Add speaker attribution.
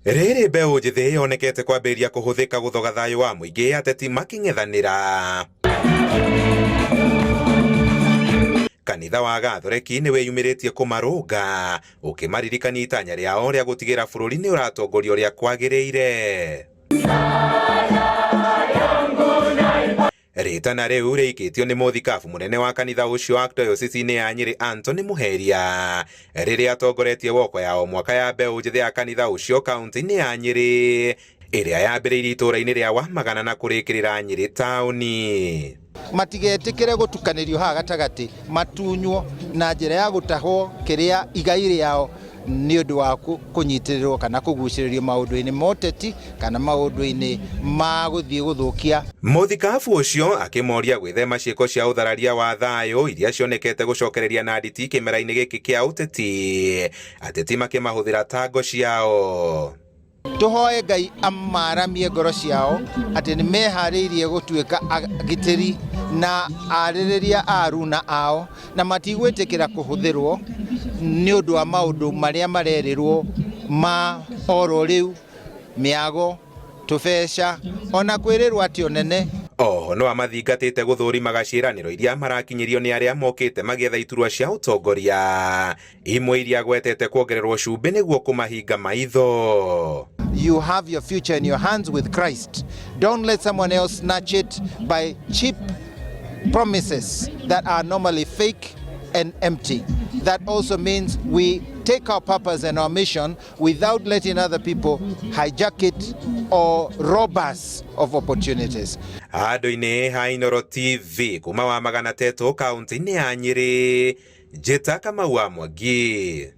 Speaker 1: Rĩrĩ mbeũ njĩthĩ yonekete kwambĩrĩria kũhũthĩka gũthoga thayũ wa mũingĩ ateti makĩng'ethanĩra. Kanitha wa Gathoreki nĩ wĩyumĩrĩtie kũmarũnga ũkĩmaririkania itanya rĩao rĩa gũtigĩra bũrũri nĩ ũratongorio ũrĩa kwagĩrĩire. Rĩtana rĩu rĩikĩtio nĩ mũthikabu mũnene wa kanitha ũcio archdiocese-inĩ ya Nyĩrĩ Anthony Mũheria rĩrĩa atongoretie woko ya o mwaka ya mbeũ njĩthĩ ya kanitha ũcio kaunti-inĩ ya Nyĩrĩ ĩrĩa yambĩrĩirie itũũra-inĩ rĩa Wamagana na kũrĩkĩrĩra Nyĩrĩ taũni.
Speaker 2: Matigetĩkĩre gũtukanĩrio haha gatagatĩ, matunywo na njĩra ya gũtahwo kĩrĩa igai rĩao nĩ ũndũ wa kũnyitĩrĩrwo kana kũgucĩrĩrio maũndũ-inĩ ma ũteti kana maũndũ-inĩ ma gũthiĩ gũthũkia.
Speaker 1: Mũthikabu ũcio akĩmoria gwĩthema ciĩko cia ũthararia wa thayũ iria cionekete gũcokereria na nditi kĩmera-inĩ gĩkĩ kĩa ũteti, ateti makĩmahũthĩra ta ngo ciao.
Speaker 2: Tũhoe Ngai amaramie ngoro ciao atĩ nĩ meharĩirie gũtuĩka agitĩri na arĩrĩria a aruna ao na matigwĩtĩkĩra kũhũthĩrwo nĩ ũndũ wa maũndũ marĩa marerĩrwo ma oro rĩu, mĩago, tũbeca ona kwĩrĩrwo atĩ ũnene.
Speaker 1: Oho no amathingatĩte gũthũrimaga ciĩranĩro iria marakinyĩrio nĩ arĩa mokĩte magĩetha iturwa cia ũtongoria imwe iria agwetete kuongererwo cumbĩ nĩguo kũmahinga maitho.
Speaker 2: You have your future in your hands with Christ. Don't let someone else snatch it by cheap promises that are normally fake and empty. That also means we take our purpose and our mission without letting other people hijack it or rob us of opportunities.
Speaker 1: Handũ-inĩ ha Inooro TV kuma wa Magana Tetũ kaunti-inĩ ya Nyĩrĩ, Njĩta Kamau wa Mwangi.